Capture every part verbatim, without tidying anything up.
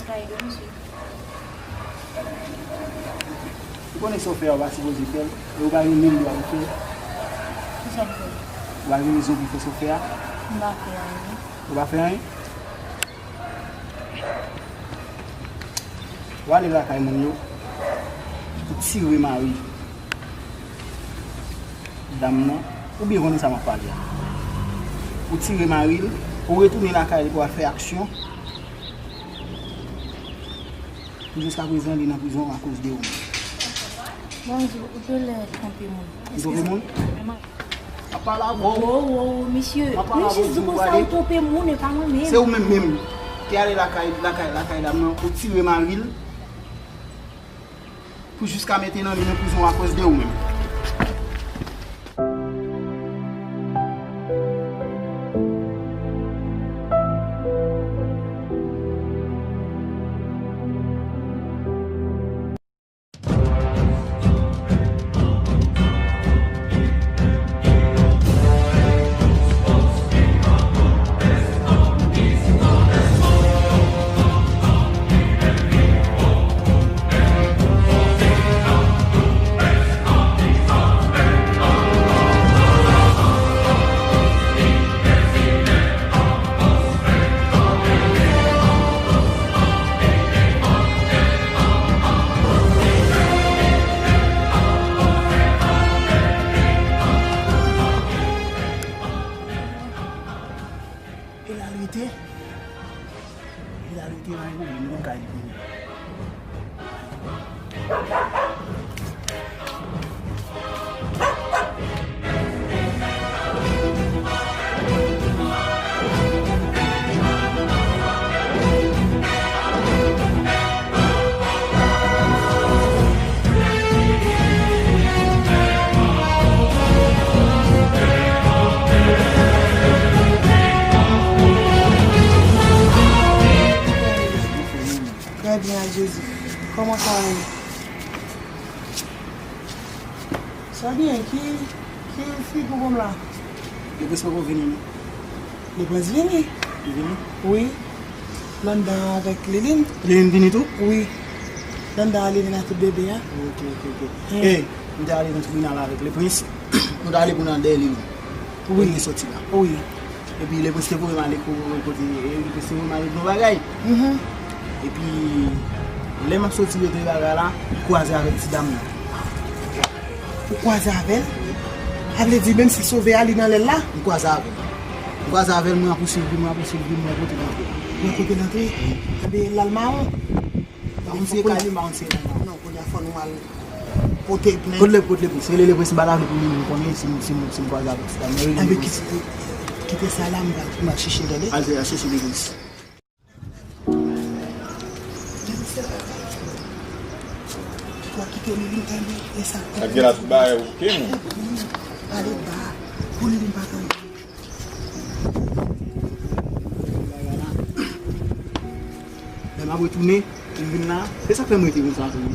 Kay yo, mesye. Ou konnen sa w fè a, ou pa sipoze fè l, e ou pa gen menm dwa pou fè l. Kisa m fè? Ou pa gen rezon pou fè sa w fè a. M pa fè anyen. Ou pa fè anyen? W ale lakay moun yo, ou tire mari dam nan, ou byen konnen sa m ap pale a. Ou tire mari l, ou retounen lakay li pou al fè aksyon. Pou jiskaprezan, li nan prizon akoz de ou menm. Bonjou, ou te lè twonpe moun. M twonpe moun? Eskize. M ap pale avè w. Wo, wo, wo, misye. M ap pale avè w, jis di konsa ou twonpe moun, e pa mwen menm. Se ou menm menm ki ale lakay, lakay, lakay dam nan, ou tire mari l. Pou jiska mentenan, li nan prizon akoz de ou menm. E la l rete. E la l rete, pa gen pwoblèm, nou kay li kounye a. Trè byen, ak Jezi. Kòman sa ye? Sa byen, ki, ki fi pou kòm la? Leprens poko vini, non. Leprens vini? Li vini? Wi. L anndan avèk Liline. Liline vini tou? Wi. L anndan a Liline ak tout bebe a. Ok, ok, ok. E, m te ale nan tribinal avèk Leprens. Nou te ale pou n al dèyè Liline. Wi. Li soti la. Wi. Epi Leprens te voye m ale ko-, kote, Leprens te voye m ale pou yon bagay. Mhm. Epi, lè m ap soti rete bagay la, m kwaze avèk ti dam nan. Ou kwaze avè l? Sa vle di, menm si sove a, li nan lè l la? M kwaze avè l. M kwaze avè l, mwen ap pouswiv li, mwen ap pouswiv li, mwen kote l antre. Mwen kote l antre? Wi. Enben, l al mawon. M pa konn si e kay li, m pa konn si e kay mawon. Non, kounye a fò nou al pote plent. Kot Leprens, rele Leprens, m pa ta vle pou li, m konnen si m, si m, si m kwaze avèk ti dam nan, rele Leprens. Enben, kite, kite sa la, m va, m va chèche l, tande? Al, al chèche Leprens. Wa kite li, li tande, e sa. Sa gen la tout bagay, oke, moun. Ale ba, pou li, li pa tande. Lè m ap retounen, m vin la, se sa k fè m rete konsa tou.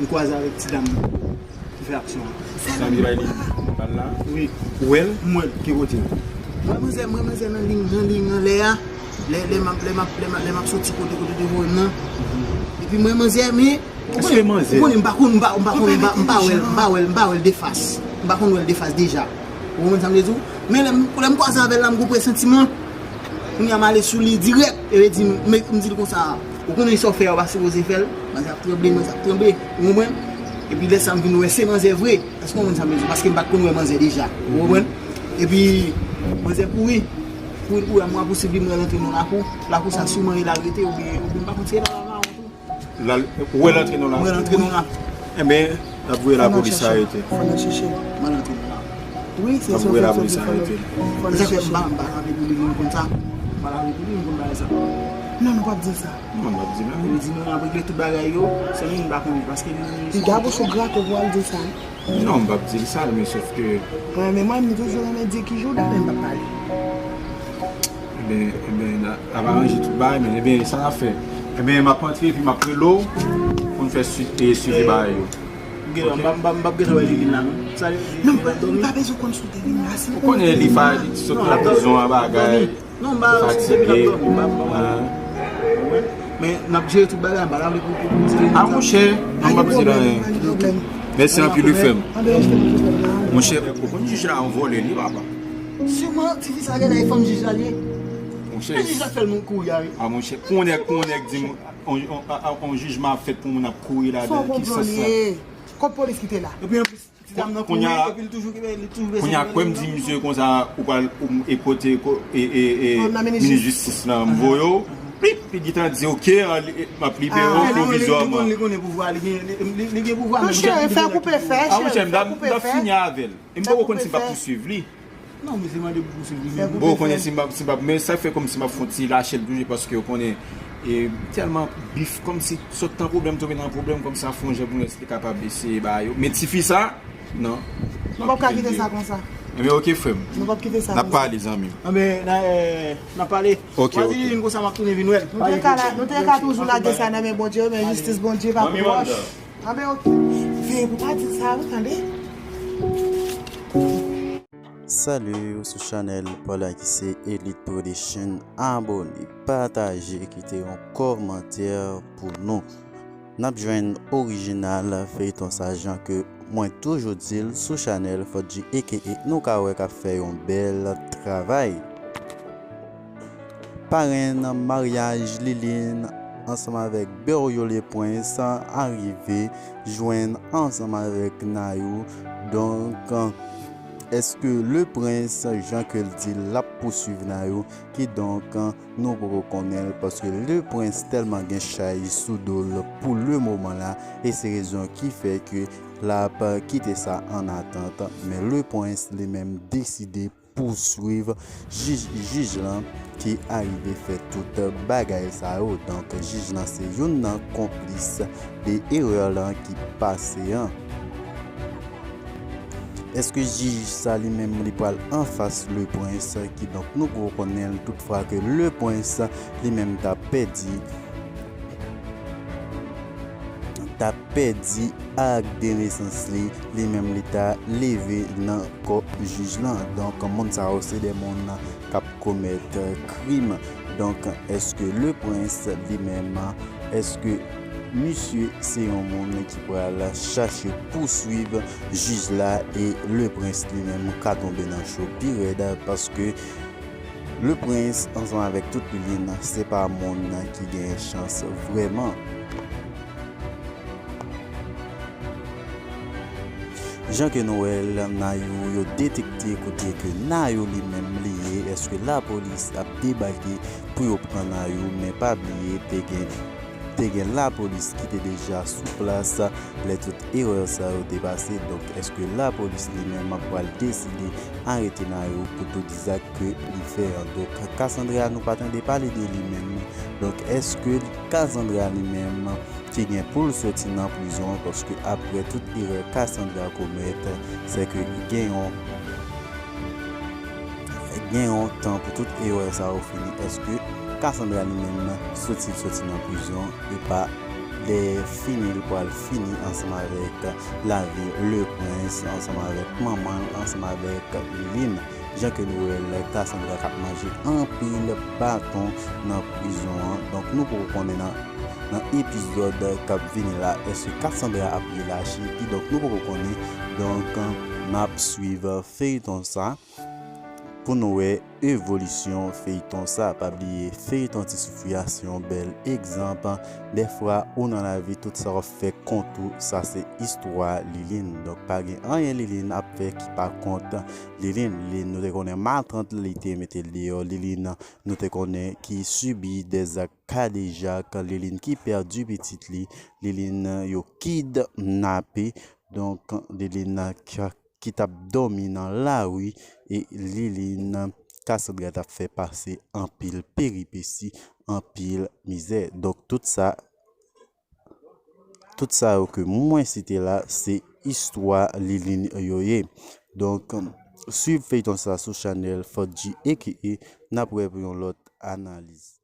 M kwaze avèk ti dam nan. Ki fè aksyon an. Sa li bay li, li pa la? Wi. Ou wè l? M wè l. Ki kote? Mwen manzè, mwen manzè nan liy, nan liy, nan lè a. Lè, lè m ap, lè m ap, lè m ap, lè m ap soti kote, kote te voye m nan. Epi mwen manzè, men, ou konnen, ou konnen, m pa konn, m pa, m pa konn, m pa, m pa wè l, m pa wè l, m pa wè l de fas. M pa konn wè l de fas deja. Ou konprann sa m vle di w? Men lè m, lè m kwaze avè l la, m gon presantiman. Kounye a m ale sou li dirèk. E li di m, men m di l konsa, ou konnen sa w fè a, ou pa sipoze fè l. Manzè ap tranble, manzè ap tranble. Ou konprann? Epi lè sa m vin wè se manzè vre. Èske w konprann sa m vle di? Paske m pa t konn wè manzè deja. Ou konprann? Epi manzè kouri. Kouri, kouri, mwen ap pouswiv li, mwen rantre nan lakou. Lakou sa siman e la l rete, oubyen, oubyen m pa konn si e la l al mawon tou. L al, ou wè l antre nan lakou? Mwen rantre nan lakou. Enben, n ap voye lapolis arete. Fò n al chèche l. Mwen rantre nan lakou. Wi, se sa w fè, fò n al chèche l. Fò n al chèche l. M pa, m pa raple pou li, m konn sa. M pa raple pou li, m konn bagay sa. Non, nou p ap di l sa. Non, m p ap di l anyen. Li di nou ap regle tout bagay yo, sèlman m pa konnen, paske li... Piga pou sou grate pou al di sa. Non, m p ap di l sa, men sòf ke... Wi, men mwen, m toujou renmen di ki jou dèmen m p ap pale. Enben, enben, n a, n ap aranje tout bagay, men, enben, sa n ap fè? Enben, m ap antre, epi m ap rele w pou n fè swi-, e, swivi bagay yo. Oke? M p ap, m p ap, m p ap gentan wè Liline la, non. Sa li, non, li pa bezwen konn si w te vin la, si... Ou konnen li fa-, li sot nan prizon an, bagay. Non, m pa, si w te vin ap dòmi, m pa, m pa, m pa. N ap jere tout bagay, m pa ta vle pou pou pou di. Ah, monchè, non, m p ap di l anyen. Mèsi anpil wi, frè m. Monchè, ou konn jij la yon vòlè li, papa. Siman, tifi sa gen nan fanm jij la li ye. Monchè. Men jij la fè l moun kouri a wi. Ah, monchè, pou yon nèg, pou yon nèg di m, on, on, a, a, on jijman ap fèt pou moun ap kouri ladan, ki sans sa? Kont polis ki te la. Epi anplis, ti dam nan kouri, epi l toujou, li toujou vle. Kounye a, kwè m di misye konsa, ou pral, ou, e kote, ko-, e, e, e, minis jistis lan, m voye w. Pip, li gentan di, "Ok, an, li, m ap libere w pwovizwaman." Li konnen, li konnen pouvwa, li gen, li, li, li gen pouvwa, men monchè, fè koupe fè, chè, fè koupe fè. Ah, monchè, m t ap, m t ap fini avè l. E m poko konn si m p ap pouswiv li. Non, misye mande pou pouswiv li menm. Bon, ou konnen si m ap, si m ap, men sa fè kòmsi m ap fè yon ti lache l toujou, paske ou konnen, e, tèlman bif, kòmsi sot nan pwoblèm, tonbe nan pwoblèm, kòmsi a fè yon jan pou nou te kapab eseye ba yo. Men tifi sa, non. Nou p ap ka kite sa konsa. Ebyen, oke, frè m. Nou p ap kite sa konsa. N ap pale, zanmi m. Anben, n a, eh, n ap pale. Oke, oke. Lilin konsa, m ap tounen vin wè l. Nou te ka la, nou te ka toujou lage sa nan men Bondye, men jistis Bondye pa pwòch. Anben, oke. Veye pou pa di sa, wi, tande. Salut, ou sou chanèl Paul Akise Elite Production. Abòne, pataje, kite yon kòmantè pou nou. N ap jwenn orijinal feyton sa jan ke mwen toujou di l sou chanèl Fodji aka nou ka wè k ap fè yon bèl travay. Parenn maryaj Liline ansanm avèk Berrio le Prince arive jwenn ansanm avèk Nayou. Donk, èske le Prince, jan ke l di l ap pouswiv Nayou, kidonk, nou poko konnen l, paske le Prince tèlman gen chay sou do l pou le moman la, e se rezon ki fè ke l ap kite sa an atant. Men le Prince li menm deside pouswiv jij, jij lan ki arive fè tout bagay sa yo. Donk, jij lan se youn nan konplis de erè lan ki pase an. Èske jij sa li menm li pral anfas le Prince? Kidonk, nou poko konnen l, toutfwa ke le Prince li menm ta pèdi, ta pèdi ak de nesans li, li menm li ta leve nan kò jij lan. Donk, moun sa yo se de moun k ap komèt krim. Donk, èske le Prince li menm, èske misye se yon moun ki pral chache pouswiv jij la, e le Prince li menm ka tonbe nan cho pi rèd, paske le Prince ansanm avèk tout Liline se pa moun ki gen chans vrèman. Jan ke nou wè l, Nayou, yo detekte kote ke Nayou li menm li ye. Èske lapolis ap debake pou yo pran Nayou? Men pa bliye, te gen, te gen lapolis ki te deja sou plas lè tout erè sa yo te pase. Donk, èske lapolis li menm pral deside arete Nayou pou tout zak ke li fè an? Donk, Cassandra, nou pa tande pale de li menm. Donk, èske Cassandra li menm ki gen pou l soti nan prizon, paske apre tout erè Cassandra komèt, se ke gen yon, gen yon tan pou tout erè sa yo fini. Èske Cassandra li menm soti, soti nan prizon, epa lè fini l pral fini ansanm avèk lavi le Prince, ansanm avèk manman l, ansanm avèk Liline? Jan ke nou wè l, Cassandra k ap manje anpil baton nan prizon an. Donk, nou poko konnen nan, nan epizòd k ap vini la, èske Cassandra ap relache? Kidonk, nou poko konnen. Donk, n ap swiv feyton sa pou nou wè evolisyon feyton sa. Pa bliye, feyton Ti Soufri a se yon bèl egzanp. Dèfwa, ou nan lavi, tout sa w ap fè kont ou, sa se istwa Liline. Donk, pa gen anyen Liline ap fè ki pa kont Liline. Li, nou te konnen matant li te mete l deyò. Liline, nou te konnen ki sibi de zak kadejak. Liline ki pèdi pitit li. Liline, yo kidnape. Donk, Liline ki, ki t ap dòmi nan lari. E Liline, Cassandra t ap fè pase anpil peripesi, anpil mizè. Donk, tout sa, tout sa yo ke mwen site la, se istwa Liline yo ye. Donk, swiv feyton sa sou chanèl Fodji aka, n ap wè pou yon lòt analiz.